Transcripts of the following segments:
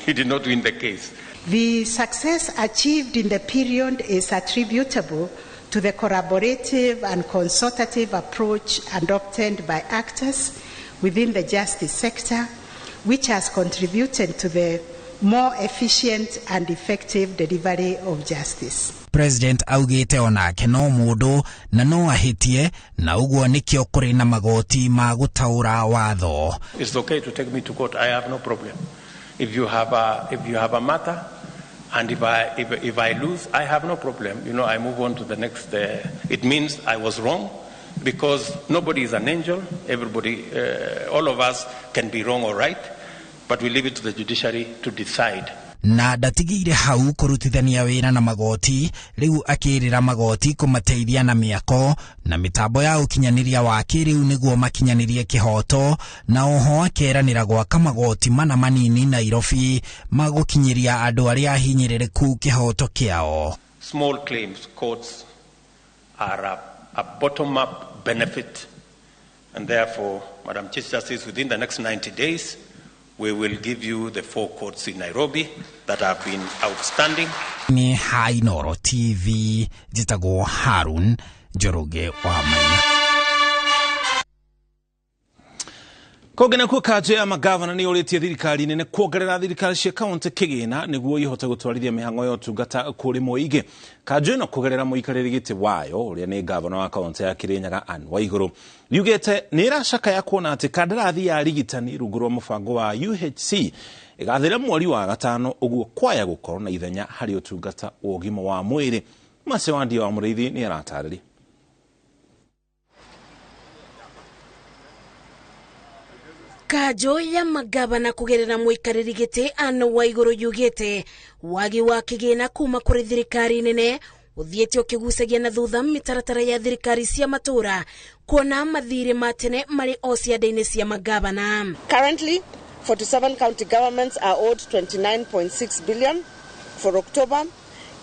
He did not win the case. The success achieved in the period is attributable to the collaborative and consultative approach adopted by actors within the justice sector, which has contributed to the more efficient and effective delivery of justice. President augite onake no mundu na no ahitie na uguo nikio kuri na magoti ma gutaura watho. It's okay to take me to court. I have no problem. If you have a matter and if I lose, I have no problem. You know, I move on to the next. It means I was wrong, because nobody is an angel. Everybody, all of us can be wrong or right, but we leave it to the judiciary to decide. Na ndatigire hau kurutithania wira na magoti, riu akirira magoti kumateithia na miako na mitambo ya ukinyaniria wa kiriu niguo makinyanirie kihoto, na oho akeranira gwaka magoti mana manini Nairobi magukinyiria andu aria ahinyirireku kihoto kiao. Small claims courts are a bottom-up benefit, and therefore, Madam Chief Justice, within the next 90 days, we will give you the 4 courts in Nairobi that have been outstanding. Ni Inooro TV, njitagwo Harun Njoroge wa Maina. Kũngĩ nakuo kanjũ ya magavana nĩ yũrĩtie thirikari nene kuongerera thirikari cia kaunti kĩgĩna nĩguo ihote gũtwarithia mĩhang'o ya ũtungata kũrĩ mũingĩ. Kanjũ ĩno kũgerera mũikarĩri gĩtĩ wayo ũrĩa nĩ gavana wa kaunti ya Kirinyaga Anne Waigũrũ yugĩte nĩ ĩracakaya kuona atĩ kandarathi ya arigitani rungu rwa mũbango wa UHC ĩgathira mweri wa gatano, ũguo kwaya gũkorwo na ithenya harĩ ũtungata wa ũgima wa mwĩrĩ. Mace Wandia wa Mũrĩithi nĩ aratarĩria. Kanjũ ya magavana kugerera muikarĩri gĩtĩ Anne Waigũrũ yugĩte wagi wa kĩgĩna kuma kũrĩ thirikari nene ũthiĩte ũkĩgucagia na thutha mĩtaratara ya thirikari cia matũra kuona mathirĩ ma tene marĩ o ciande-inĩ cia magavana. Currently, 47 county governments are owed 29.6 billion for October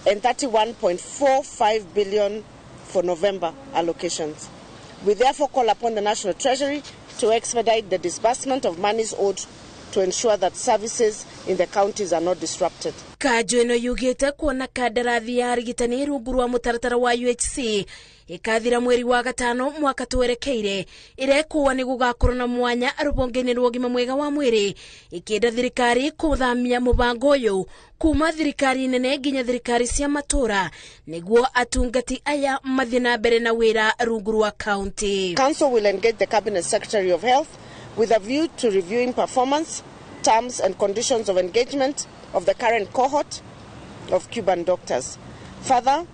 and 31.45 billion for November allocations. We therefore call upon the National Treasury to expedite the disbursement of monies owed to ensure that services in the counties are not disrupted. Kanjũ ĩno yugĩte kuona kandarathi ya arigitani rungu rwa mũtaratara wa UHC ĩkathira mweri wa gatano mwaka twerekeire, ĩrekũa nĩ gũgakorwo na mwanya rũhonge-inĩ rwa ũgima mwega wa mwĩrĩ, ĩkĩenda thirikari kũthamia mũbango ũyũ kuma thirikari nene nginya thirikari cia matũra nĩguo atungati aya mathiĩ na mbere na wĩra rungu rwa county. Council will engage the Cabinet Secretary of Health with a view to reviewing performance, terms and conditions of engagement of the current cohort of Cuban doctors. Further,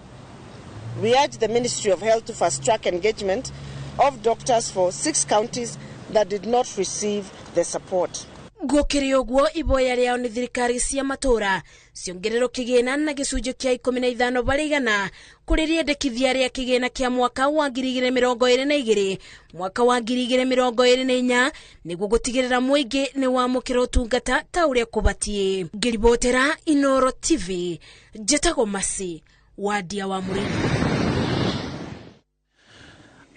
we urge the Ministry of Health to fast-track engagement of doctors for 6 counties that did not receive the support. Gũkĩrĩ ũguo iboya rĩao nĩ thirikari cia matũra ciongererwo kĩgĩna na gĩcunjĩ kĩa 15 harĩ igana kũrĩ rĩendekithia rĩa kĩgĩna kĩa mwaka wa 2022 mwaka wa 2024 nĩguo gũtigĩrĩra mũingĩ nĩ wamũkĩra ũtungata ta ũrĩa kũbatiĩ. Ngĩribotera Inooro TV, njĩtagwo Masi Wandia wa Mũrĩithi.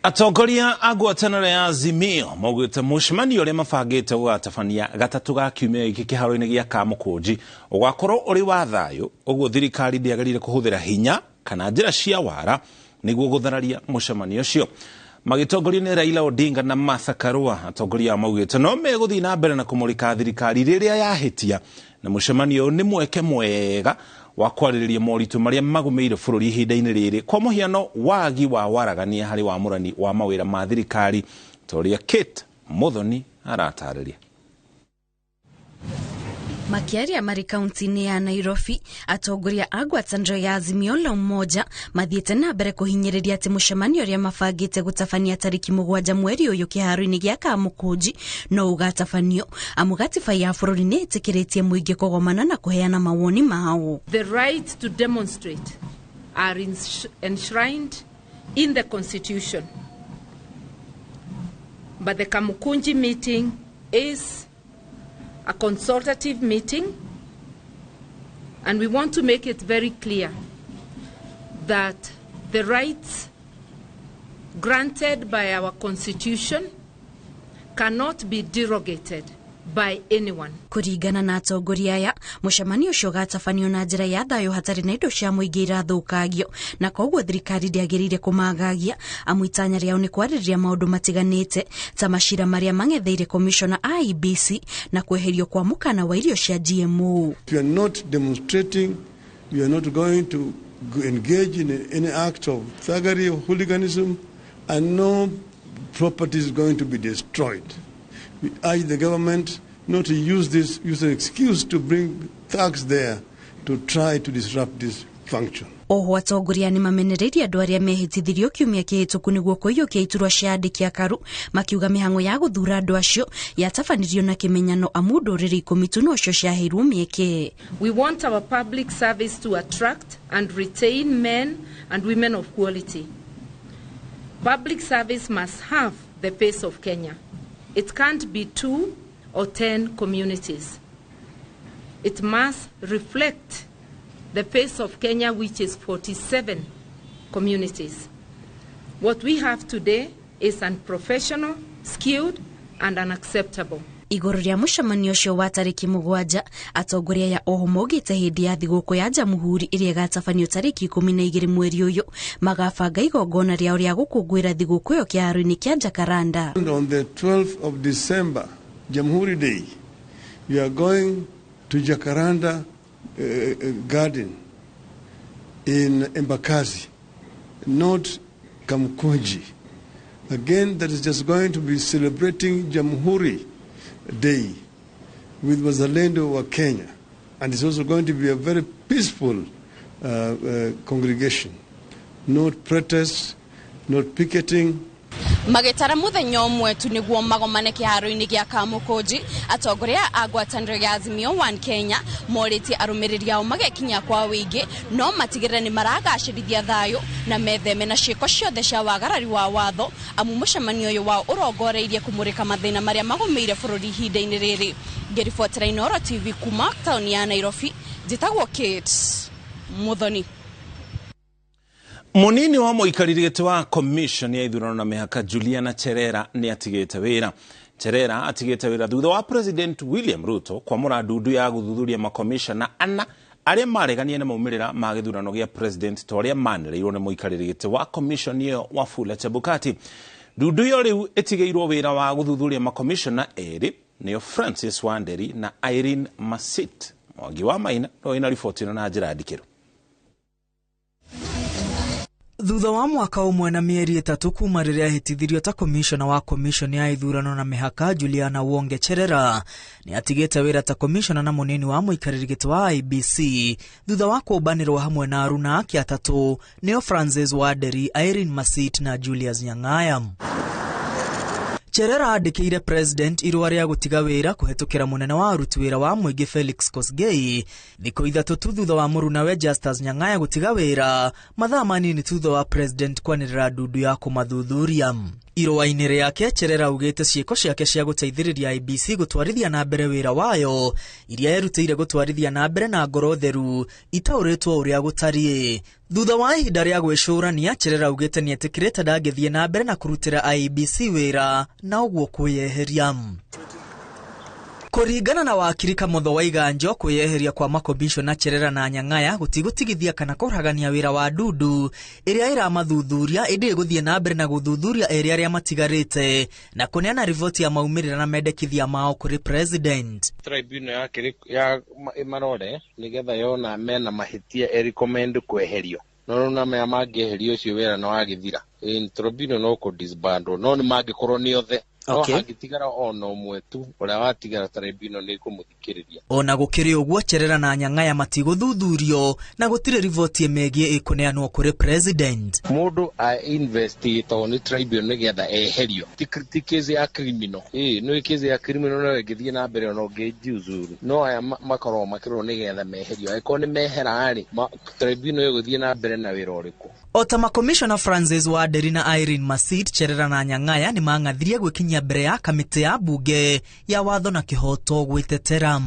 Atongoria a ngwatanĩro ya Azimio maugĩte mũcemanio ũrĩa mabangĩte gũgatabania gatatũ ga kiumia gĩkĩ kĩharo-inĩ gĩa Kamũkũnji ũgakorwo ũrĩ wa thayũ, ũguo thirikari ndĩagĩrĩire kũhũthĩra hinya kana njĩra cia wara nĩguo gũthararia mũcemanio ũcio. Magĩtongorio nĩ Raila Odinga na Martha Karua, atongoria maugĩte no megũthiĩ na mbere na kũmũrĩka thirikari rĩrĩa yahĩtia, na mũcemanio nĩ mweke mwega wa kwarĩrĩria moritũ marĩa magũmĩire bũrũri ihinda-inĩ rĩrĩ, kwa mũhiano wagi wa waragania harĩ wamũrani wa mawĩra ma thirikari, ta ũrĩa Kate Muthoni aratarĩria. Makiaria marĩ kaunti-inĩ ya Nairobi, atongoria a ngwatanĩro ya Azimio la Umoja mathiĩte na mbere kũhinyĩrĩria atĩ mũcemanio ũrĩa mabangĩte gũtabania tarĩki 7 mweri ũyũ kĩharo-inĩ gĩa Kamũkũnji no ũgatabanio, amu gatiba ya bũrũri nĩ ĩtĩkĩrĩtie mũingĩ kũgomana na kũheana mawoni mao. The right to demonstrate are enshrined in the Constitution, but the Kamukunji meeting is a consultative meeting, and we want to make it very clear that the rights granted by our Constitution cannot be derogated. by anyone. Kũringana na atongoria aya, mũcemanio ũcio ũgatabanio na njĩra ya thayũ hatarĩ na indo cia mũingĩ irathũkangio, na koguo thirikari ndĩagĩrĩire kũmagagia amu itanya rĩao nĩ kwarĩrĩria maũndũ matiganĩte ta macira marĩa mang'etheire komishona IEBC na kweherio kwa mũkana wa irio cia GMO. We are not demonstrating, we are not going to engage in any act of thuggery or hooliganism, and no property is going to be destroyed. We urge the government not to use this use an excuse to bring thugs there to try to disrupt this function. Oho atongoria nĩ mamenereirie andũ arĩa mehĩtithirio kiumia kĩhĩtũku nĩguo kũiyũkia iturwa cia andĩki a KARU, makiuga mĩhang'o ya gũthuura andũ acio yatabanirio na kĩmenyano amu ndũrĩrĩ 10 tu nocio ciaheirwo mĩeke. We want our public service to attract and retain men and women of quality. Public service must have the pace of Kenya. It can't be 2 or 10 communities. It must reflect the face of Kenya, which is 47 communities. What we have today is unprofessional, skewed, and unacceptable. Igũrũ rĩa mũcemanio ũcio wa tarĩki 7, atongoria ya oho maugĩte hĩndĩ ya thigũkũ ya Jamhuri ĩrĩa ĩgatabanio tarĩki 12 mweri ũyũ magabanga igongona rĩao rĩa gũkũngũĩra thigũkũ ĩyo kĩharo-inĩ kĩa Jacaranda. And on the 12th of December, Jamhuri Day, we are going to Jacaranda Garden in Embakasi, not Kamkunji. Again, that is just going to be celebrating Jamhuri Day with Wazalendo wa Kenya, and it's also going to be a very peaceful congregation. Not protests, not picketing. Magĩtara mũthenya ũmwe tu nĩguo magomane kĩharo-inĩ gĩa Kamũkũnji, atongoria a ngwatanĩro ya Azimio One Kenya morĩtie arũmĩrĩri ao magekinya kwa wĩingĩ no matigĩrĩre nĩ maragacĩrithia thayũ na metheme na ciĩko ciothe cia wagarari wa watho amu mũcemanio ũyũ wao ũrongoreirie kũmũrĩka mathĩna marĩa magũmĩire bũrũri ihinda-inĩ rĩrĩ. Ngĩribotera Inooro TV kuma taũni ya Nairobi, njĩtagwo Kate Muthoni. Munini wa mũikarĩri gĩtĩ wa commission ya ithurano na mĩhaka Juliana Cherera nĩ atigĩte wĩra. Cherera atigĩte wĩra thutha wa President William Ruto kwamũra ndundu ya gũthuthuria makomishona ana arĩa mareganie na maumĩrĩra ma gĩthurano gĩa president ta ũrĩa manĩrĩirwo nĩ mũikarĩri gĩtĩ wa commission ĩyo Wafula Chebukati. Ndundu ĩyo rĩu ĩtigĩirwo wĩra wa gũthuthuria makomishona erĩ nĩo Francis Wanderi na Irene Masit. Mwangi wa Maina no ĩna riboti ĩno na njĩra ndikĩru. Thutha wa mwaka ũmwe na mĩeri 3 kuma rĩrĩa ahĩtithirio ta komishona wa komishoni ya ithurano na mĩhaka Juliana Wonge Cherera nĩ atigĩte wĩra ta komishona na mũnini wa mũikarĩri gĩtĩ wa IEBC thutha wa kũmbanĩrwo hamwe na aruna ake 3 nĩo Francis Wanderi, Irene Masit na Julius Nyang'aya. Cherera andĩkĩire president irũa rĩa gũtiga wĩra kũhetũkĩra mũnene wa aruti wĩra wa mũingĩ Felix Kosgei thikũ 3 tu thutha wa mũrunawe Justus Nyang'aya gũtiga wĩra mathaa manini thutha wa president kwanĩrĩra ndundu ya kũmathuthuria. Irũa-inĩ rĩake Cherera augĩte ciĩko ciake cia gũteithĩrĩria IEBC gũtwarithia na mbere wĩra wayo iria erutĩire gũtwarithia na mbere na ngoro theru itaũrĩtwo ũrĩa gũtariĩ. Thutha wa ihinda rĩa gwĩcũrania, Cherera augĩte nĩetĩkĩrĩte ndangĩthiĩ na mbere na kũrutĩra IEBC wĩra na ũguo kwĩyeheria. Kũringana na wakiri Kamotho wa Iganjo, kwĩyeheria kwa makomishona Cherera na Nyang'aya gũtigũtigithia kana kũragania wĩra wa ndundu ĩrĩa ĩramathuthuria ĩndĩ ĩgũthiĩ na mbere na gũthuthuria erĩ arĩa matigarĩte na kũneana riboti ya maumĩrĩra na mendekithia mao kũrĩ president. Tribunal ya ĩmarore nĩgetha yona mena mahĩtia ĩrecommend kweherio no na maya mangĩeherio ũcio wĩra no wagĩthira. Tribunal no kũ disband no nĩ mangĩkorwo nĩ othe. Okay. Hangĩtigara ona ũmwe tu ũrĩa watigara tribunal nĩ ĩkũmũthikĩrĩria. Ona gũkĩrĩ ũguo, Cherera na Nyang'aya matigũthuthurio na gũtirĩ riboti ĩmegiĩ ĩkũneanwo kũrĩ president. Mũndũ a investigatwo nĩ tribunal nĩgetha eherio ti case ya criminal. No case ya criminal no ĩngĩthiĩ na mbere ona ũngĩjiuzuru, no aya makorwo makĩrwo nĩgetha meherio. Angĩkorwo nĩ mehera-rĩ, tribunal ĩgũthiĩ na mbere na wĩra ũrĩkũ? O ta makomishona Francis Wanderi na Irene Masit, Cherera na Nyang'aya nĩ mang'athirie gwĩkinyia mbere ya kamĩtĩ ya bunge ya watho na kĩhooto gwĩtetera.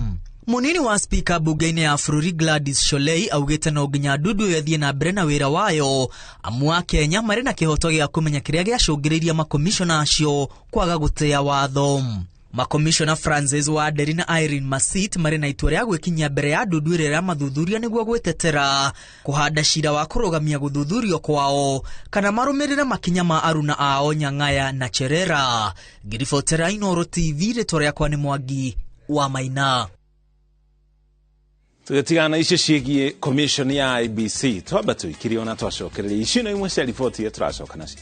Munini wa spika bunge-inĩ ya bũrũri Gladys Sholei augĩte no nginya ndundu ĩyo ĩthiĩ na mbere na wĩra wayo amu a Kenya marĩ na kĩhooto gĩa kũmenya kĩrĩa gĩacũngĩrĩirie makomishona acio kwaga gũtĩa watho. Makomishona Francis Wanderi na Irene Masit marĩ na itua rĩa gwĩkinyia mbere ya ndundu ĩrĩa ĩramathuthuria nĩguo gwĩtetera kũhanda cira wa kũrũgamia gũthuthurio kwao kana marũmĩrĩre makinya ma aruna ao Nyang'aya na Cherera. Ngĩribotera Inooro TV, rĩtwa rĩakwa nĩ Mwangi wa Maina. Tũgĩtigana icio ciĩgiĩ commission ya IEBC, twamba tũikirie ona twacokereria icio no imwe cia riboti iria tũracoka nacio.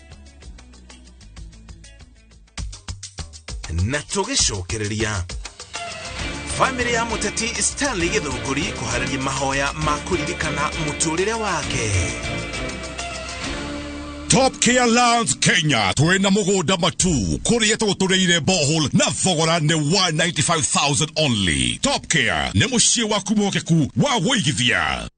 Na tũgĩcokereria famĩlĩ ya mũteti Stanley Gĩthũngũri kũharĩria mahoya ma kũririkana mũtũrĩre wake. Top Care Lands Kenya twina mugunda matu kuria tugutureire borehole na thogora ni 195,000 only. Top Care ni muciĩ waku mwokeku wa wũigithia.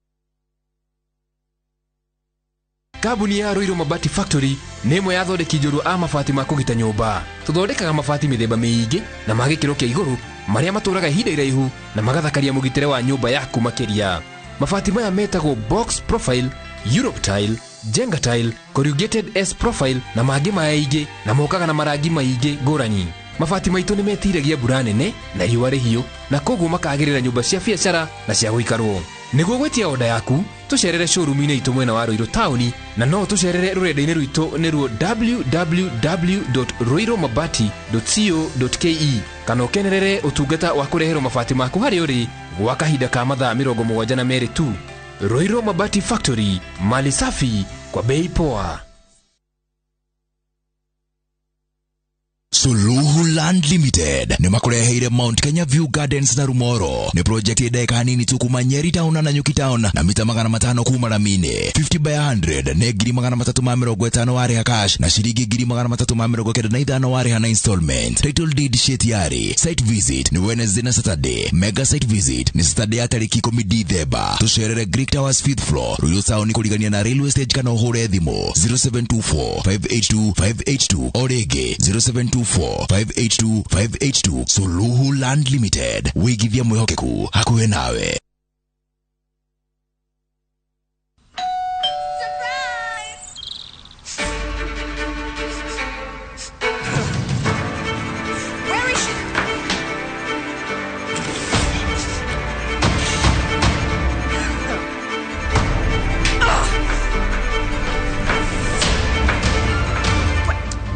Kambuni ya Ruiru Mabati Factory nĩ ĩmwe ya athondeki njorua a mabati ma kũgita nyũmba. Tũthondekaga mabati mĩthemba mĩingĩ na ma gĩkĩro kĩa igũrũ marĩa matũraga ihinda iraihu na magathakaria mũgitĩre wa nyũmba yaku makĩria. Mabati maya metagwo box profile, Europe tile, Jenga tile, corrugated S profile na mangĩ maingĩ na mokaga na marangi maingĩ ngũrani. Mabati maitũ nĩ metiragia mbura nene na riũa rĩhiũ na koguo makagĩrĩra nyũmba cia biacara na cia gũikarwo. Nĩguo gwĩtia oda yaku, tũcerere showroom-inĩ itũ mwena wa Ruiru taũni na no tũcerere rũrenda-inĩ rwitũ nĩruo www.ruirumabati.co.ke kana ũkenerere ũtungata wa kũreherwo mabati maku harĩa ũrĩ gwa kahinda ka mathaa 72 tu. Ruiru Mabati Factory, mali safi kwa bei poa. Suluhu Land Limited nĩ makũreheire Mount Kenya View Gardens na Rumoro. Nĩ project ndagĩka nini tu kuma Nyeri Town na Nanyuki Town na mita 500 kuma ramini. 50 by 100 nĩ 350 warĩha cash na ciringi 395 warĩha na installment. Title deed sheet yari. Site visit ni Wednesday na Saturday. Mega site visit ni Saturday ya tarĩki 10 Dithemba. Tũcerere Greek Towers 5th floor, Ruiru Town kũrigania na railway stage kana ũhũre thimũ 0724 582 582 o rĩngĩ 0724 582 582. Suluhu Land Limited, wĩigithia mwĩhokeku hakuhĩ nawe. Where is she?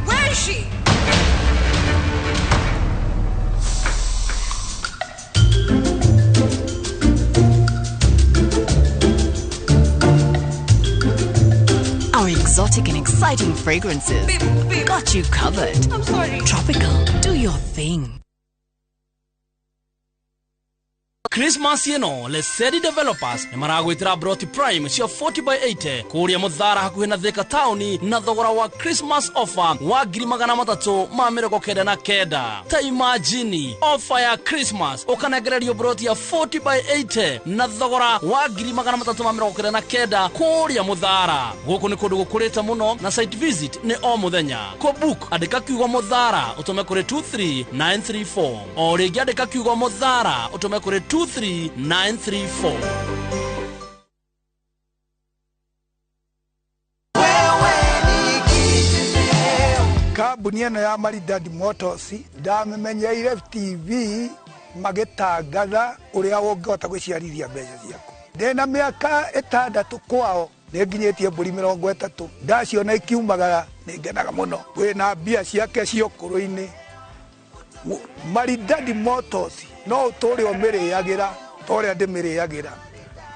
Where is she? Our exotic and exciting fragrances Babe, babe. got you covered. I'm sorry. Tropical, do your thing. Christmas ĩno Lesedi Developers nĩ maragwĩtĩra Broti Prime cia 40 by 80 kũrĩa Mũthara hakuhĩ na Thika taũni na thogora wa Christmas offer wa 399. Ta imagine offer ya Christmas ũkanengererio broti ya 40 by 80 na thogora wa 399 kũrĩa Mũthara. Gũkũ nĩ kũndũ gũkũrĩte mũno na site visit nĩ o mũthenya. Kũbook andĩka kiugo Mũthara ũtũme kũrĩ 23934. O rĩngĩ andĩka kiugo Mũthara ũtũme kũrĩ 23934. Kambuni ĩno ya Maridadi Motors ndamĩmenyeire TV magĩtangatha ũrĩa ũngĩhota gwĩciarithia mbeca ciaku. Ndĩna mĩaka 6 kwao nĩ nginyĩtie mbũri 30 ndaciona ikiumagara nĩ ngenaga mũno. Wĩna mbia ciake cia ũkũrũ-inĩ. Maridadi Motors no ũtũre ũmĩrĩagĩra ta ũrĩa ndĩmĩrĩagĩra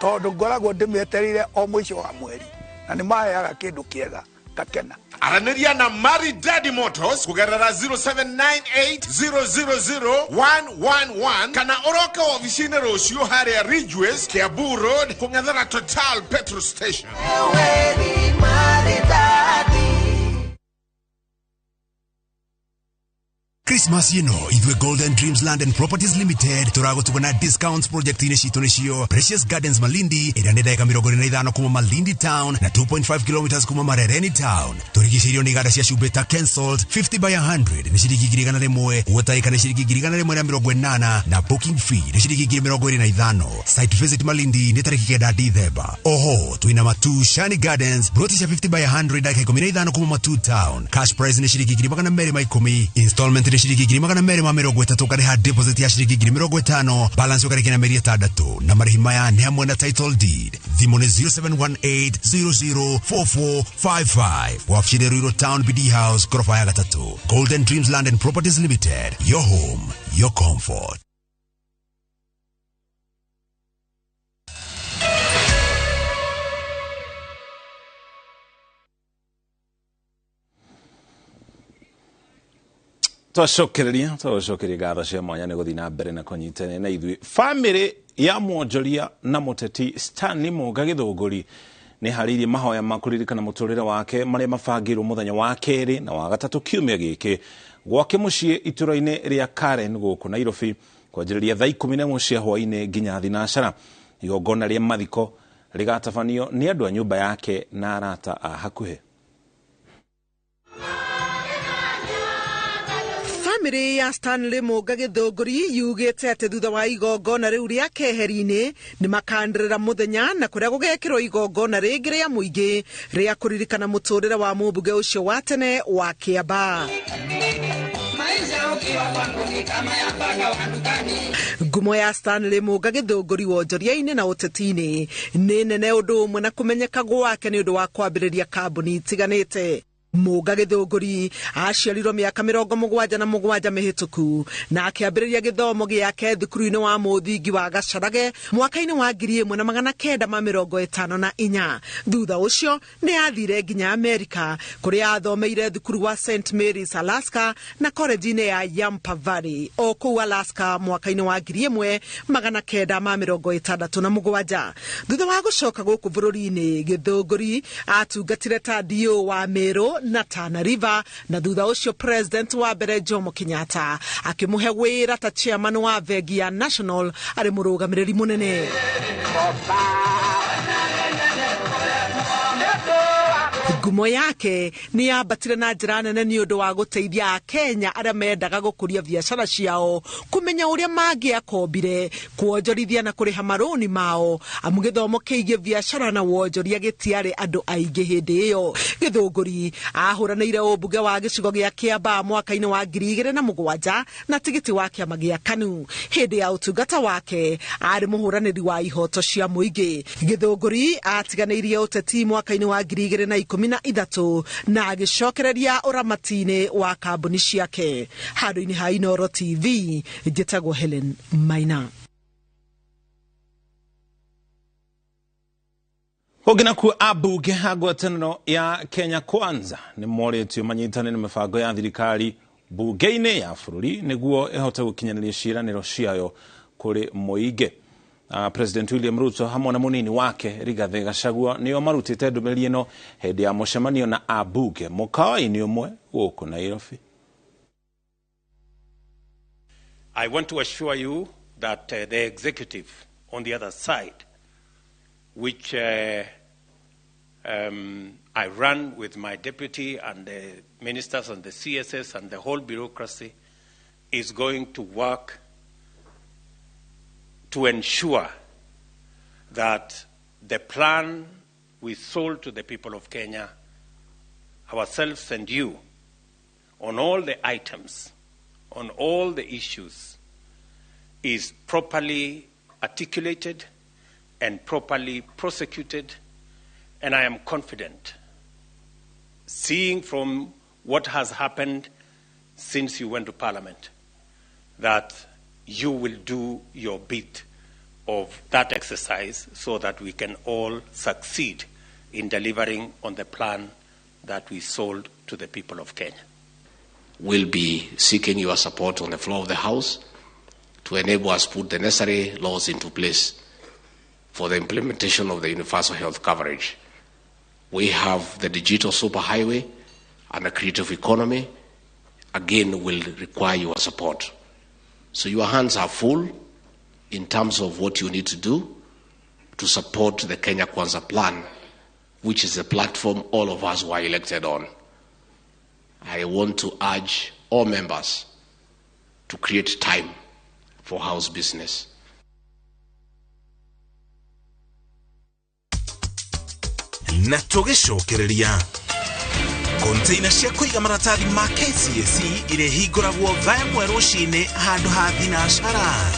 tondũ ngoragwo ndĩmĩetereire o mũico wa mweri na nĩ maheaga kĩndũ kĩega ngakena. Aranĩria na Maridadi Motors kũgerera 0798000111 kana ũroke ofici-inĩ rũciũ harĩa Ridgeways, Kiambu Road, kũng'ethera Total Petrol Station. Christmas ĩno ithuĩ Golden Dreams Land and Properties Limited tũragũtuga na discounts project-inĩ citũ nĩcio Precious Gardens Malindi ĩrĩa nĩ ndagĩka 45 kuma Malindi Town na 2.5 kilometers kuma Marereni Town. Tũrigicĩirio nĩ iganda cia cumbĩ ta Kensalt 50 by 100 nĩ ciringi 101, Water nĩ ciringi 180 na booking fee nĩ ciringi 25. Site visit Malindi nĩ tarĩki 9 Dithemba. Oho twĩna Matu Shani Gardens broti cia 50 by 100 ndagĩka 15 kuma Matu Town. Cash price nĩ ciringi 210, installment nĩ Ciringi 230,000 ũkarĩha deposit ya ciringi 50,000, balance ũkarĩkia na mĩeri 6, na marĩhi maya nĩ hamwe na title deed. Thimũ nĩ 0718004455. Wabici nĩ Ruiru Town, BD House, goroba ya gatatũ. Golden Dreams Land and Properties Limited, your home, your comfort. Twacokereria ngatho cia mwanya nĩ gũthiĩ na mbere na kũnyitanĩra na ithuĩ. Bamĩrĩ ya mwonjoria na mũteti Stanley Mũnga Gĩthũngũri nĩ harĩirie mahoya ma kũririkana mũtũrĩre wake marĩa mabangĩirwo mũthenya wa kerĩ na wa gatatũ kiumia gĩkĩ gwake mũciĩ itũra-inĩ rĩa Karen gũkũ Nairobi kwanjĩrĩria thaa 11 cia hwaĩ-inĩ nginya thinacara. Igongona rĩa mathiko rĩgatabanio nĩ andũ a nyũmba yake na arata a hakuhĩ. Bamĩrĩ ya Stanley Mũnga Gĩthũngũri yugĩte atĩ thutha wa igongona rĩu rĩa keheri-inĩ nĩ makanĩrĩra mũthenya na kũrĩa gũgekĩrwo igongona rĩngĩ rĩa mũingĩ rĩa kũririkana mũtũrĩre wa mũmbunge ũcio wa tene wa Kĩambaa. Ngumo ya Stanley Mũnga Gĩthũngũri wonjoria-inĩ na ũteti-inĩ nĩ nene ũndũ ũmwe na kũmenyeka gwake nĩ ũndũ wa kwambĩrĩria kambuni itiganĩte. Mũnga Gĩthũngũri aciarirwo mĩaka 77 mĩhĩtũku na akĩambĩrĩria gĩthomo gĩake thukuru-inĩ wa mũthingi wa Gacarage mwaka-inĩ wa 1954. Thutha ũcio nĩ athire nginya Amerika kũrĩa athomeire thukuru wa St Mary's Alaska na koreji-inĩ ya Yampa Valley o kũu Alaska mwaka-inĩ wa 1967. Thutha wa gũcoka gũkũ bũrũri-inĩ, Gĩthũngũri atungatire ta DO wa Meru na Tana River, na thutha ũcio president wa mbere Jomo Kenyatta akĩmũhe wĩra ta chairman wa bengi ya National arĩ mũrũgamĩrĩri mũnene. Ngumo yake nĩ yambatire na njĩra nene nĩ ũndũ wa gũteithia Akenya arĩa mendaga gũkũria biacara ciao kũmenya ũrĩa mangĩakombire, kuonjorithia na kũrĩha marũni mao, amu gĩthomo kĩgiĩ biacara na wonjoria gĩtiarĩ andũ aingĩ hĩndĩ ĩyo. Gĩthũngũri ahũranĩire ũmbunge wa gĩcigo gĩa Kĩambaa mwaka-inĩ wa 2007 na tigiti wa kĩama gĩa KANU. Hĩndĩ ya ũtungata wake arĩ mũhũranĩri wa ihoto cia mũingĩ. Gĩthũngũri atiganĩirie ũteti mwaka-inĩ wa 2013 na agĩcokereria ũramati-inĩ wa kambuni ciake. Handũ-inĩ ha Inooro TV, njĩtagwo Helen Maina. Kũngĩ nakuo ambunge a ngwatanĩro ya Kenya Kwanza nĩ morĩtio manyitane na mĩbango ya thirikari bunge-inĩ ya bũrũri nĩguo ĩhote gũkinyanĩria ciĩranĩro ciayo kũrĩ mũingĩ. President William Ruto hamwe na mũnini wake Rigathi Gachagua nĩo marutĩte ndũmĩrĩri ĩno hĩndĩ ya mũcemanio na ambunge mũkawa-inĩ ũmwe gũkũ Nairobi. I want to assure you that the executive on the other side, which I run with my deputy and the ministers and the CSS and the whole bureaucracy, is going to work to ensure that the plan we sold to the people of Kenya, ourselves and you, on all the items, on all the issues, is properly articulated and properly prosecuted. And I am confident, seeing from what has happened since you went to Parliament, that you will do your bit of that exercise so that we can all succeed in delivering on the plan that we sold to the people of Kenya. We'll be seeking your support on the floor of the House to enable us put the necessary laws into place for the implementation of the universal health coverage. We have the digital superhighway and a creative economy. Again, will require your support. So your hands are full in terms of what you need to do to support the Kenya Kwanza plan, which is the platform all of us were elected on. I want to urge all members to create time for House business. Na tũgĩcokereria. Container cia kũiga maratathi ma KCSE irĩhingũragwo thaa 1 rũcinĩ handũ ha thinacara.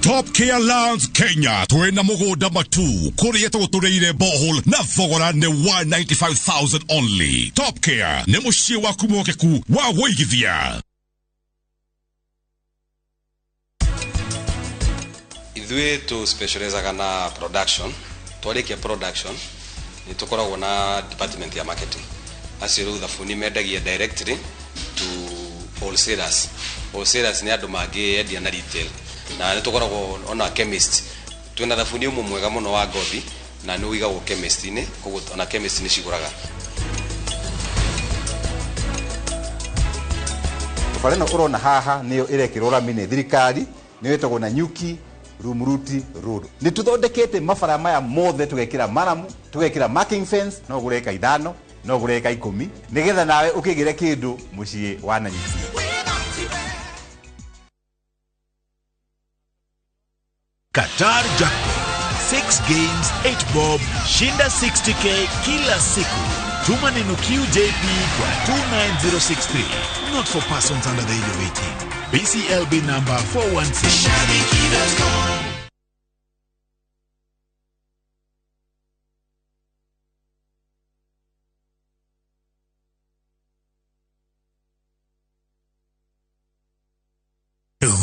Top Care Lands Kenya twĩna mũgũnda matu kũrĩa tũgũtũrĩire borehole na thogora nĩ 195,000 only. Top Care nĩ mũciĩ waku mwĩhokeku wa wũigithia. Ithuĩ tũ specializaga na production. Twarĩkia production nĩ tũkoragwo na department ya marketing. Acio rĩu thabuni mendagia directly to wholesalers. Wholesalers nĩ andũ mangĩendia na retail. Na nĩ tũkoragwo ona chemist. Twĩna thabuni ũmwe mwega mũno wa ngothi na nĩ ũigagwo chemist-inĩ, koguo ona chemist nĩ cigũraga. Bara ĩno ũrona haha nĩyo ĩrekĩrwo rami nĩ thirikari, nĩyo ĩtagwo Nanyuki Rumuruti Road. Nĩ tũthondekete mabara maya mothe, tũgekĩra maramu, tũgekĩra marking fence, no ũgũre eka 5, no ũgũre eka 10, nĩgetha nawe ũkĩgĩre kĩndũ mũciĩ wa Nanyuki. Qatar Jackpot. 6 games, 8 bob, shinda 60K kila siku. Tuma neno QJP kwa 29063. Not for persons under the age of 18. BCLB number 416.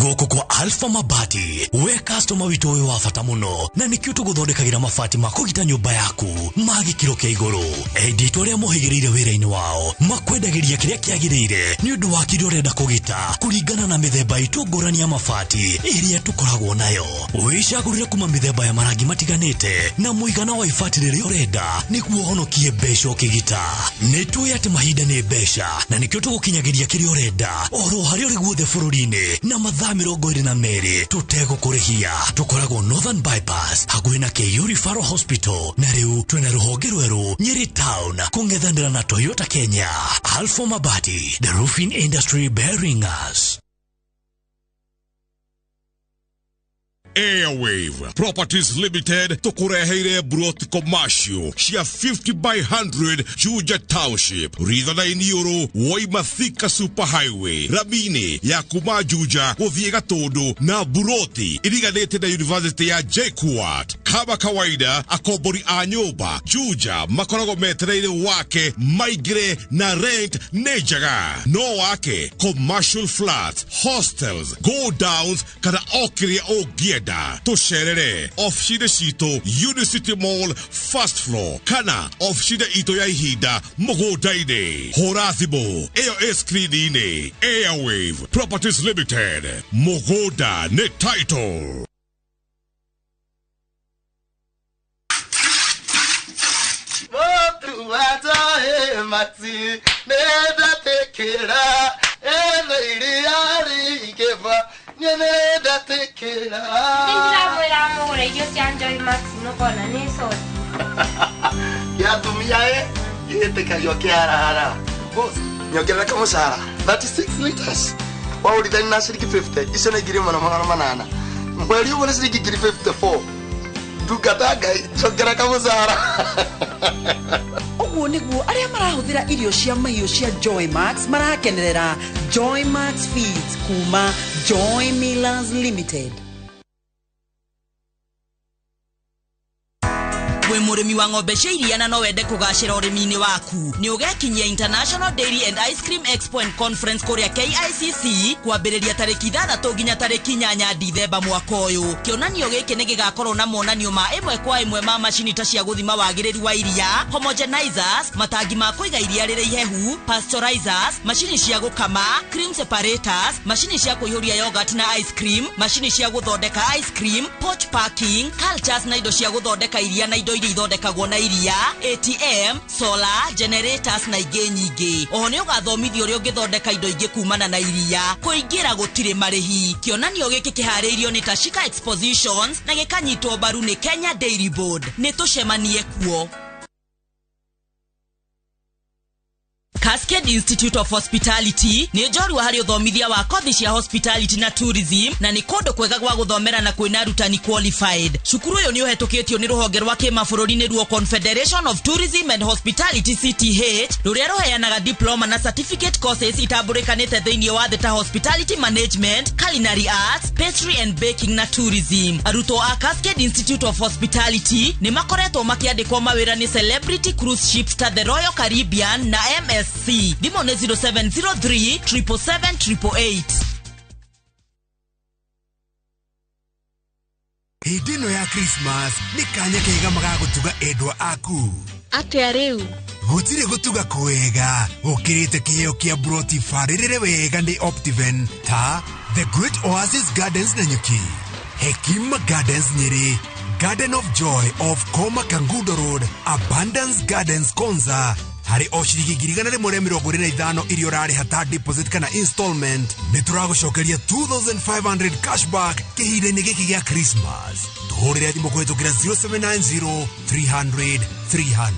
Gũkũ kwa Alpha Mabati, we customer witũ ũyũ wa bata mũno, na nĩkĩo tũgũthondekagĩra mabati ma kũgita nyũmba yaku ma gĩkĩro kĩa igũrũ. Endia itũ arĩa mohĩgĩrĩire wĩra-inĩ wao makwendagĩria kĩrĩa kĩagĩrĩire nĩ ũndũ wa kĩrĩa ũrenda kũgita kũringana na mĩthemba itũ ngũrani ya mabati ĩrĩa tũkoragwo nayo. Wĩcagũrĩre kuma mĩthemba ya marangi matiganĩte na mũigana wa ibati rĩrĩa ũrenda nĩguo ũhonokie mbeca ũkĩgita. Nĩ tũĩ atĩ mahinda nĩ mbeca na nĩkĩo tũgũkinyagĩria kĩrĩa ũrenda oro harĩa ũrĩ guothe bũrũri-inĩ na mathaa 22 tũtegũkũrĩhia. Tũkoragwo Northern Bypass hakuhĩ na KU Referral Hospital, na rĩu twĩna rũhonge rwerũ Nyeri Town kũng'ethanĩra na Toyota Kenya. Alpha Mabati, the roofing industry bearing us. Airwave Properties Limited tukureheire broti commercial cia 50 by 100 Juja Township, Ritha-inĩ ũrũ woima Thika Super Highway, ramini ya kuma Juja gũthiĩ Gatũndũ na buroti iriganĩte na University ya JKUAT. Kama kawaida, akombori a nyũmba Juja makoragwo metereire wake maingĩre na rent nĩ njega. No wake commercial flats, hostels, go downs kana o kĩrĩa ũngĩenda. Tũcerere ofici-inĩ citũ Unicity Mall first floor kana ofici-inĩ itũ ya ihinda mũgũnda-inĩ. Hũra thimũ ĩyo ĩ screen-inĩ. Airwave Properties Limited, mũgũnda nĩ title. Ndĩramwĩra mũgũre irio cia Joy Max nũkona nĩ coti. Gĩatumia ĩ gĩtĩkagio kĩarahara. Boss, nyongerera kamũcara 36 liters. Waũrithani na ciringi 50, icio nĩ 1800. Mweri ũmwe nĩ ciringi 54. Ndungata Ngai, njongerera kamũcara. Ũguo nĩguo arĩa marahũthĩra irio cia mahiũ cia Joy Max marakenerera Joy Max Feeds kuma Joy Millers Limited. Wĩ mũrĩmi wa ng'ombe cia iria na no wende kũgacĩra ũrĩmi-inĩ waku, nĩ ũgekinyia International Dairy and Ice Cream Expo and Conference kũrĩa KICC kwambĩrĩria tarĩki 6 nginya tarĩki 8 Dithemba mwaka ũyũ. Kĩonanio gĩkĩ nĩ gĩgakorwo na monanio ma ĩmwe kwa ĩmwe ma macini ta cia gũthima wagĩrĩru wa iria, homogenizers, matangi ma kũiga iria rĩrĩ ihehu, pasteurizers, macini cia gũkama, cream separators, macini cia kũihũria yogurt na ice cream, macini cia gũthondeka ice cream, pouch packing, cultures na indo cia gũthondeka iria na indo iria ithondekagwo na iria, ATM, solar, generators na ingĩ nyingĩ. Oho nĩ ũgathomithio ũrĩa ũngĩthondeka indo ingĩ kumana na iria. Kũingĩra gũtirĩ marĩhi. Kĩonanio gĩkĩ kĩharĩirio nĩ Tashika Expositions na gĩkanyitwo mbaru nĩ Kenya Dairy Board. Nĩ tũcemanie kuo. Cascade Cascade Institute of Hospitality nĩ njorua harĩ ũthomithia wa kothi cia hospitality na tourism, na nĩ kũndũ kwega gwa gũthomera na kwĩna arutani qualified. Cukuru ũyũ nĩ ũhetũkĩtio nĩ rũhonge rwa kĩmabũrũri nĩruo Confederation of Tourism and Hospitality, CTH, rũrĩa rũheanaga diploma na certificate courses itambũrĩkanĩte thĩinĩ wa thĩ ta hospitality management, culinary arts, pastry and baking na tourism. Arutwo a Cascade Institute of Hospitality nĩ makoretwo makĩandĩkwo mawĩra nĩ celebrity cruise ships ta the Royal Caribbean na MSC. Thimũ nĩ 0703 777 888. Hĩndĩ ĩno ya Christmas nĩ kanya kega magagũtuga endwa aku. Atĩa rĩu? Gũtirĩ gũtuga kwega gũkĩrĩte kĩheo kĩa broti barĩrĩre wega nĩ Optiven, ta The Great Oasis Gardens Nanyuki, Hekima Gardens Nyeri, Garden of Joy of Koma Kangundo Road, Abundance Gardens Konza. Harĩ o ciringi 125,000 iria ũrarĩha ta deposit kana installment, nĩ tũragũcokeria 2500 cashback kĩhinda-inĩ gĩkĩ gĩa Christmas. Tũhũrĩre thimũ kũhĩtũkĩra 0790 300 300.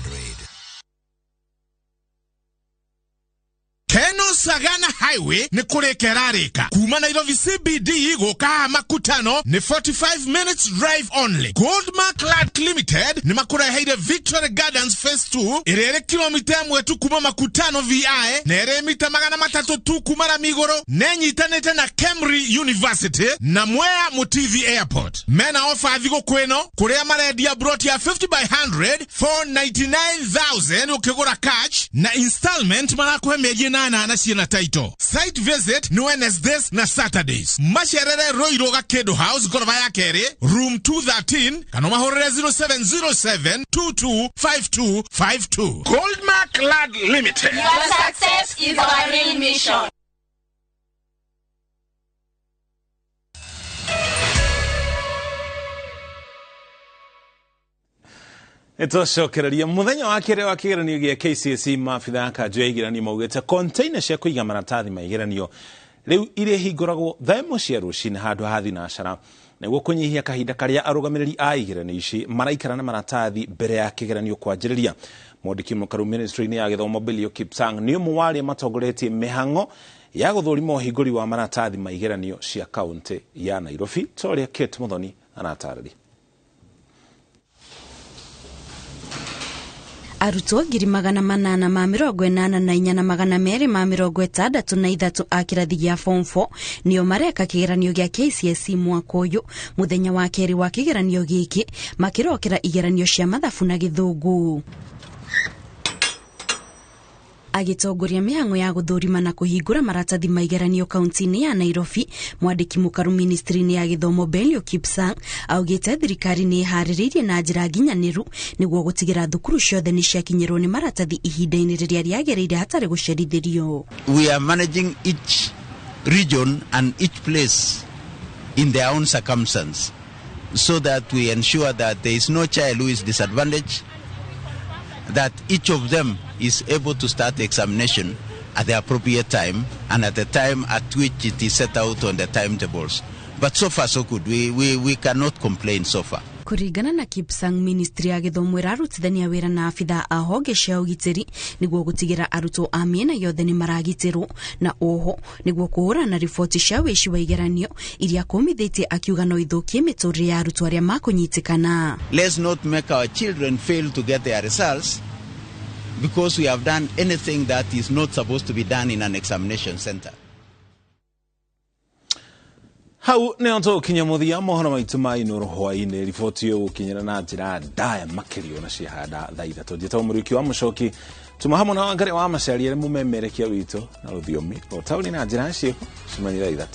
Keno Sagana Highway nĩ kũrĩka ĩrarĩka kuma Nairobi CBD gũka haha Makutano nĩ 45 minutes drive only. Goldmark Land Limited nĩ makũreheire Victory Gardens Phase 2 ĩrĩa ĩrĩ kilomita 1 tu kuma Makutano VI na ĩrĩ mita 300 tu kuma rami igũrũ, na ĩnyitanĩte na Kemri University na Mwea Mutithi Airport. Mena ofa thigũkũ ĩno kũrĩa marendia broti ya 50 by 100 499,000 ũkĩgũra cash, na installment marakũhe mĩeri 8 na ciĩna title. Site visit nĩ Wednesdays na Saturdays. Macerere Ruiru Gakĩndũ House ngoroba ya kerĩ room 213 kana mahũrĩre 0707 225252. Goldmark Land Limited. Your success is our main mission. Nĩtwacokereria mũthenya wa kerĩ wa kĩgeranio gĩa KCSE. Maabitha a kanjũ ya igeranio maugĩte container cia kũiga maratathi ma igeranio rĩu irĩhingũragwo thaa 1 cia rũcinĩ handũ ha thinacara nĩguo kũnyihia kahinda karĩa arũgamĩrĩri a igeranio ici maraikara na maratathi mbere ya kĩgeranio kwanjĩrĩria. Mwandĩki mũkaru ministry-inĩ ya gĩthomo Belio Kipsang nĩ ũmwe wa arĩa matongoretie mĩhang'o ya gũthũrima ũhingũri wa maratathi ma igeranio cia kaũntĩ ya Nairobi, ta ũrĩa Kate Muthoni aratarĩria. Arutwo 884,263 a kĩrathi gĩa form 4 nĩo mareka kĩgeranio gĩa KCSE mwaka ũyũ. Mũthenya wa kerĩ wa kĩgeranio gĩkĩ makĩrokera igeranio cia mathabu na gĩthũngũ. Agĩtongoria mĩhang'o ya gũthũrima na kũhingũra maratathi ma igeranio kaunti-inĩ ya Nairobi, mwandĩki mũkaru ministry-inĩ ya gĩthomo Belio Kipsang augĩte thirikari nĩ ĩharĩrĩirie na njĩra nginyanĩru nĩguo gũtigĩra thukuru ciothe nĩ ciakinyĩrwo nĩ maratathi ihinda-inĩ rĩrĩa rĩagĩrĩire hatarĩ gũcerithĩrio. We are managing each region and each place in their own circumstance so that we ensure that there is no child who is disadvantaged, that each of them is able to start the examination at the appropriate time and at the time at which it is set out on the timetables. But so far so good. We cannot complain so far. Kũringana na Kipsang, ministry ya gĩthomo ĩrarutithania wĩra na abithaa a honge cia ũgitĩri nĩguo gũtigĩra arutwo a mĩena yothe nĩ maragitĩrwo, na oho nĩguo kũhũrana riboti cia wĩici wa igeranio iria kũmithĩtie, akiuga no ithũkie mĩtũrĩre ya arutwo arĩa makũnyitĩkana. Let's not make our children fail to get their results because we have done anything that is not supposed to be done in an examination center. Hau nĩho tũgũkinya mũthia mohoro maitũ ma Inoro hwaĩ-inĩ. Riboti ĩyo gũkinyĩra na njĩra ndaya makĩria ona ciahanda thaa 3. Njĩtagwo Mũriũki wa Mũcoki, tuma hamwe na Wangari wa Macharia arĩa mũmemerekia witũ na rũthiomi rwa taũni na njĩra ciĩko. Cemania thaa 3.